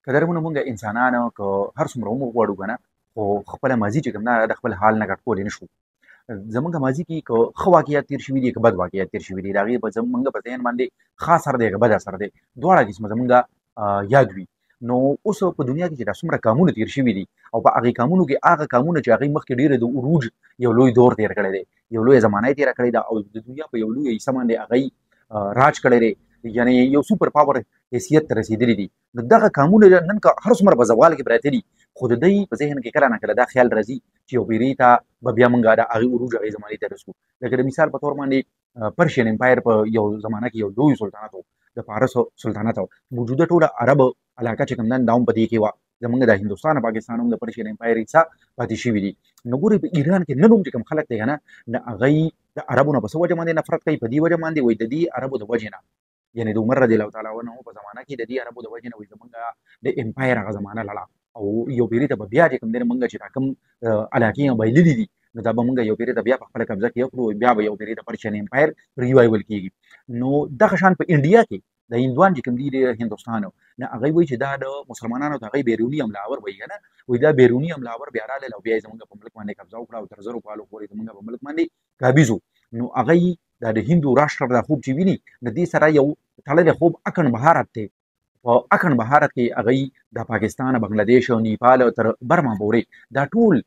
قدرمنو مونږ انسانانو که هر څومره عمر غواړو که نه، خو خپله ماضي چې کوم ده د خپل حال نه ګټ کولی نه شو. زمونږ ماضي کې که ښه واقعیت تېر شوي دي که بد واقعیت تېر شوي دي، د هغې په زمونږ په ذهن باندې ښه اثر دی که بد اثر دی، دواړه قسمه زمونږ یاد وي. نو اوس په دنیا کې چې دا څومره کامونه تېر شوي دي او په هغې کامونو کې هغه کامونه چې هغې مخکې ډېر د عروج یو لوی دور تېر کړی دی، یو لویه زمانه یې تېره کړې ده او د دنیا په یو لویه حصه باندې هغې راج کړی دی، یعنې یو سوپر پاور حیثیت ته رسېدلي دي. نو دغه کامونه نن که هر څومره په زوال کې پراته دي، خو د دوی په ذهن کې کله نه کله دا خیال راځي چې یو پیری ته به بیا موږ د هغې عروج هغې زمانې ته رسو. لکه د مثال په تور باندې پرشین امپایر په یو زمانه کې یو لوی سلطنت و، د فارس سلطنت و، موجوده ټوله عرب علاقه چې کوم ده دا هم په دې کې وه. زمونږ د هندوستان او پاکستان هم د پرشین امپایر حصه پاتې شوي دي. نو ګورئ په ایران کې نن هم چې کوم خلک دی که نه، نو هغوی د عربو نه په څه وجه باندې نفرت کوي؟ په دې وجه باندې وایي د دې عربو د وجې نه، یعنې د عمر رضی الله تعالی عنه په زمانه کې د دې عربو د وجې نه وایي زمونږ د امپایر هغه زمانه لړه او یو پیری ته به بیا چې کوم دی مونږ چې دا کوم علاقې یې بایللي دي، نو دا به مونږ یو پیری ته بیا په خپله قبضه کې وکړو، بیا به یو پیری ته پرشین امپایر ریوایول کېږي. نو دغه شان په انډیا کې د هندوان چې کوم دي د هندوستان، نو هغوی وایي چې دا د مسلمانانو د هغوی بیروني حمله وایي که نه، وایي دا بیروني حمله بیا راغلل او بیا یې زمونږ په ملک باندې قبضه وکړه او تر 1000 کالو پورې زمونږ په ملک باندې قابض وو. نو هغوی دا د هندو راشټر دا خوب چې ویني، د دې سره یو تړلی خوب اکن بهارت دی. په اکن بهارت کې هغوی د پاکستان، بنګلادیش او نیپال تر برما پورې دا ټول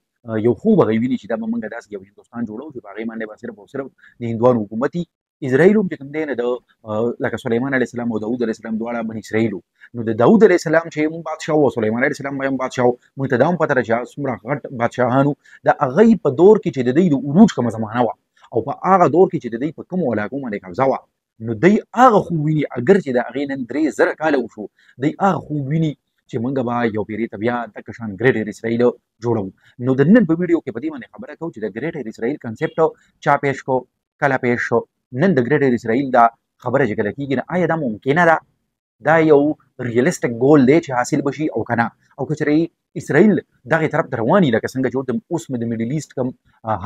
یو خوب هغوی ویني چې دا به مونږ داسې یو هندوستان جوړوو چې په هغې باندې به صرف او صرف د هندوانو حکومت وي. اسرائیل هم چې کوم دی نه د لکه سلیمان علیه السلام او داود علیه السلام دواړه بني اسرائیل وو. نو د داود علیه السلام چې هم بادشاه و، سلیمان علیه السلام هم بادشاه و، مونږ ته دا هم پته ده چې هغه څومره غټ بادشاهان وو. د هغوی په دور کې چې د دوی د عروج کومه زمانه وه او په هغه دور کې چې د دوی په کومو علاقو باندې قبضه وه، نو دوی هغه خوب ویني. اګر چې د هغې نن 3000 کاله وشو، دوی هغه خوب ویني چې مونږ به یو پیری ته بیا دغه شان ګریټر اسرائیل جوړوو. نو د نن په ویډیو کې په دې باندې خبره کوو چې د ګریټر اسرائیل کنسپټ چا پیش کو، کله پیش شو، نن د ګریټر اسرائیل دا خبره چې کله کېږي، نو آیا دا ممکنه ده، دا یو ریئلیسټک ګول دی چې حاصل به شي او که نه؟ او که چېرې اسرائیل دغې طرف ته روان وي، لکه څنګه چې اوس د میډل ایسټ کوم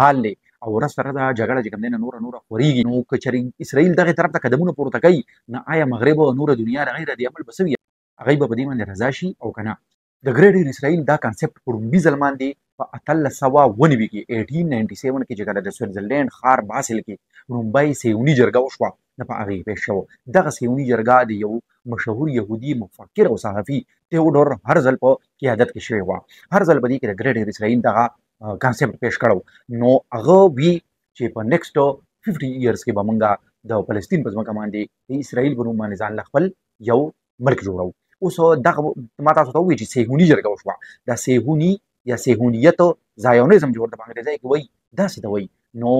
حال دی او ورځ تر ورځه جګړه چې کوم دی نه نوره نوره خورېږي، نو که چېرې اسرائیل دغې طرف ته قدمونه پورته کوي، نو آیا مغرب او نوره دنیا د هغې رد عمل به څه وي؟ هغوی به په دې باندې رضا شي او که نه؟ د ګریټر اسرائیل دا کانسپټ په لومړي ځل باندې په 1899 کې، 1897 کې چې کله د سویټزرلینډ ښار باسل کې لومړۍ صهیوني جرګه وشوه، نو په هغې پیش شو. دغه صهیوني جرګه د یو مشهور یهودي مفکر او صحافي تیوډور هرزل په قیادت کې شوې وه. هرزل په دې کې د ګریټر اسرائیل دغه کانسپټ پیش کړو. نو هغه وی چې په نیکسټ 50 ایئرز کې به مونږ د فلسطین په ځمکه باندې د اسرائیل په نوم باندې ځان له خپل یو ملک جوړوو. اوس دغه ما تاسو ته وویل چې صهیوني جرګه وشوه. دا صهیوني یا صهیونیت زایونیزم چې ورته په انګریزۍ کې وایي، داسې ته وایي. نو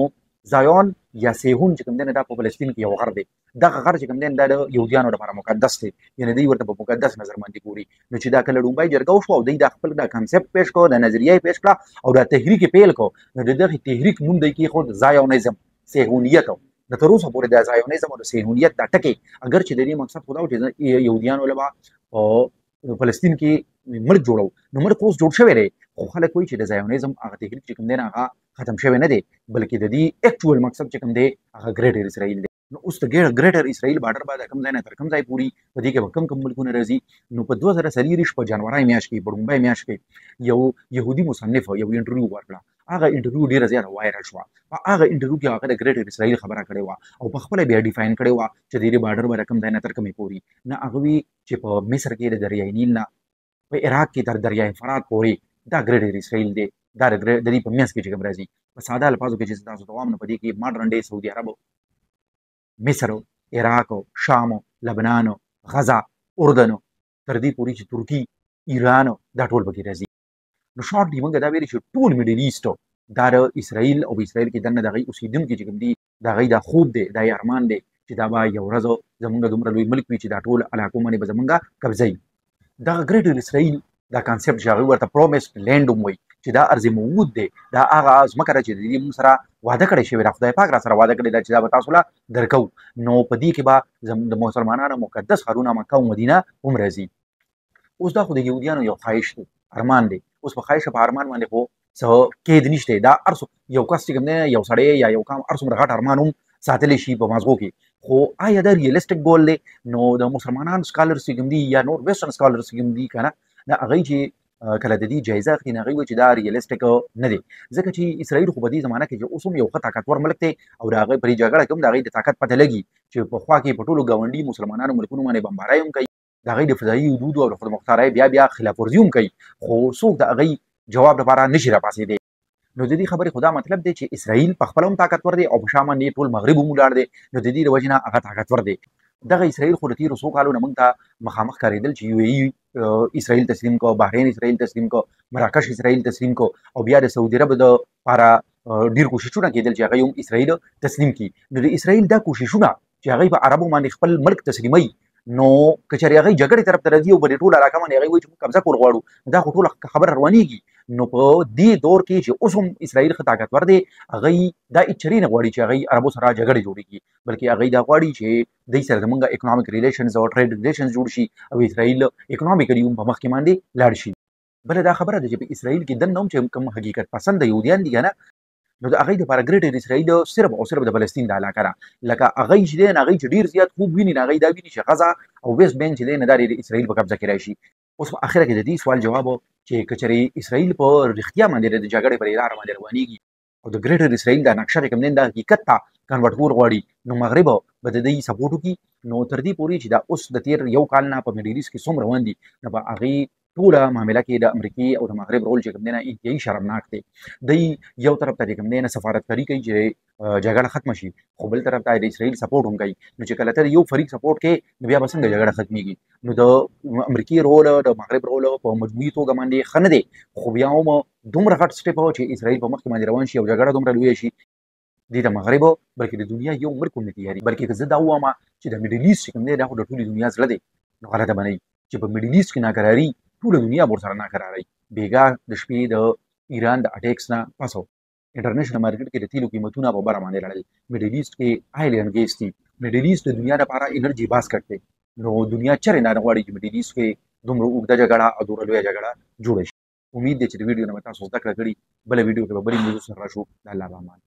زایون یا صهیون چې کوم دی نه، دا په فلسطین کې یو غر دی. دغه غر چې کوم دی نه، دا د یهودیانو لپاره مقدس دی، یعنې دوی ورته په مقدس نظر باندې ګوري. نو چې دا کله لومړۍ جرګه وشوه او دوی دا خپل دا کانسپټ پیش کړو، دا نظریه یې پیش کړه او دا تحریک یې پیل کړو، نو د دغه تحریک نوم دی کېښود زایونیزم، صهیونیت. نو تر اوسه پورې دا زایونیزم او د صهیونیت دا ټکی، اګر چې د دې مقصد خو دا و چې یهودیانو له به په فلسطین کې ملک جوړو، نو ملک اوس جوړ شوی دی، خو خلک وایي چې د زایونیزم هغه تحریک چې کوم دی نه، هغه ختم شوی نه دی، بلکې د دې اکچوال مقصد چې کوم دی هغه ګریټر اسرائیل دی. نو اوس د ګریټر اسرائیل بارډر به د کوم ځای نه تر کوم ځای پورې، په دې کې به کوم کوم ملکونه راځي؟ نو په 2024 په جنورۍ میاشت کې، په لومړۍ میاشت کې یو یهودي مصنف یو انټرویو ورکړه. هغه انټرویو ډېره زیاته وایرل شوه. په هغه انټرویو کې هغه د ګریټر اسرائیل خبره کړې وه او په خپله بیا ډیفاین کړې وه چې د دې بارډر به د کوم ځای نه تر کومې پورې. نه هغه وی چې په مصر کې د دریای نیل نه په عراق کې تر دریای فرات پورې دا ګریټر اسرائیل دی، دا د دې په منځ کې چې کوم راځي. په ساده الفاظو کې چې تاسو ته وایم، نو په دې کې ماډرن ډے سعودي عرب، مصر، عراق، شام، لبنان، غزه، اردن، تر دې پورې چې ترکي، ایران، دا ټول پکې راځي. نو شارټلی موږ دا ویلي چې ټول میډل ایسټ دا د اسرائیل او په اسرائیل کې دننه د هغوی اوسېدونکي چې کوم دي، د هغوی دا خوب دی، دا یې ارمان دی چې دا به یو ورځ زمونږ دومره لوی ملک وي چې دا ټول علاقو باندې به زمونږ قبضه وي. دغه ګریټر اسرائیل دا کانسپټ چې هغوی ورته پرومیسډ لینډ هم وایي، چې دا ارض موعود دی، دا هغه ځمکه ده چې د دې موږ سره وعده کړې شوې ده، خدای پاک را سره وعده کړې ده چې دا به تاسو له درکوو. نو په دې کې به زموږ د مسلمانانو مقدس ښارونه مکه او مدینه هم راځي. اوس دا خو د یهودیانو یو خواهش دی، ارمان دی. اوس په خواهش په ارمان باندې خو څه قید نشته. دا هر څو یو کس چې کوم دی، یو سړی یا یو قوم هر څومره غټ ارمان هم ساتلی شي په مازغو کې، خو آیا دا realistic goal دی؟ نو د مسلمانانو scholars چې کوم دي یا نور western scholars چې کوم دي که نه، نو هغوی چې کله د دې جایزه اخلي، نو هغوی وایي چې دا realistic نه دی، ځکه چې اسرائیل خو په دې زمانه کې چې اوس هم یو ښه طاقتور ملک دی او د هغه په دې جګړه کې هم د هغوی د طاقت پته لګي چې په خوا کې په ټولو ګاونډي مسلمانانو ملکونو باندې بمبارۍ هم کوي، د هغوی د فضایي حدودو او د خودمختارۍ بیا بیا خلاف ورزي هم کوي، خو څوک د هغوی جواب لپاره نشي راپاڅېدی. نو د دې خبرې خو دا مطلب دی چې اسرائیل په خپله هم طاقتور دی او په شا باندې ټول مغرب هم ولاړ دی، نو د دې د وجې نه هغه طاقتور دی. دغه اسرائیل خو د تېرو څو کالو نه موږ ته مخامخ ښکارېدل چې UAE اسرائیل تسلیم کو، بحرین اسرائیل تسلیم کو، مراکش اسرائیل تسلیم کو، او بیا د سعودي عرب د پاره ډېر کوششونه کېدل چې هغه هم اسرائیل تسلیم کړي. نو د اسرائیل دا کوششونه چې هغوی په عربو باندې خپل ملک تسلیموي، نو که چېرې هغوی جګړې طرف ته راځي او په دې ټوله علاقه باندې هغوی وایي چې موږ قبضه کول غواړو، دا خو ټوله خبره روانېږي. نو په دې دور کې چې اوس هم اسرائیل ښه طاقتور دی، هغوی دا هېچرې نه غواړي چې هغوی عربو سره جګړې جوړې کړي، بلکې هغوی دا غواړي چې دوی سره زمونږ economic relations او trade relations جوړ شي او اسرائیل economically هم په مخکې باندې لاړ شي. بله دا خبره ده چې په اسرائیل کې دننه هم چې کوم حقیقت پسند یهودیان دي که نه، نو د هغوی دپاره Greater اسرائیل صرف او صرف د فلسطین د علاقه ده. لکه هغوی چې دی، نو هغوی چې ډېر زیات خوب ویني، نو هغوی دا ویني چې غزه او West Bank چې دی، نو دا د اسرائیل په قبضه کې راشي. اوس په اخره کې د دې سوال جواب چې که چېرې اسرائیل په رښتیا باندې د جګړې پر لاره باندې روانېږي او د Greater اسرائیل دا نقشه چې کوم دی دا حقیقت ته convert کول غواړي، نو مغرب به د دوی support وکړي. نو تر دې پورې چې دا اوس د تېر یو کال نه په Middle East کې څومره روان دي، نو په هغې ټوله معامله کې د امریکې او د مغرب رول چې کوم دی نه انتهایي شرمناک دی. دوی یو طرف ته چې کوم دی نه سفارتکاري کوي چې جګړه ختمه شي، خو بل طرف ته د اسرائیل support هم کوي. نو چې کله ته یو فریق support کوې، نو بیا به څنګه جګړه ختمېږي؟ نو د امریکې رول، د مغرب رول په مجموعي توګه باندې ښه نه دی، خو بیا هم دومره غټ step چې اسرائیل په مخکې باندې روان شي او جګړه دومره لویه شي، دې ته مغرب بلکې د دنیا یو ملک هم نه تیاري. بلکې که زه دا ووایم چې د Middle East چې کوم دی دا خو د ټولې دنیا زړه دی، نو غلطه به نه وي چې په Middle East کې ناکراري ټوله دنیا به ورسره ناکراري. بېګا د شپې د ایران د attacks نه پس international market کې د تیلو قیمتونه په بره باندې لاړل. Middle East کې oil and gas دي، Middle East د دنیا لپاره energy basket دی. نو دنیا چېرې نه غواړي چې Middle East کې دومره اوږده جګړه او دومره لویه جګړه جوړه شي. امید دی چې د ویډیو نه به تاسو زده کړه کړي. بله ویډیو کې به بلې موضوع سره راشو. د الله په امان.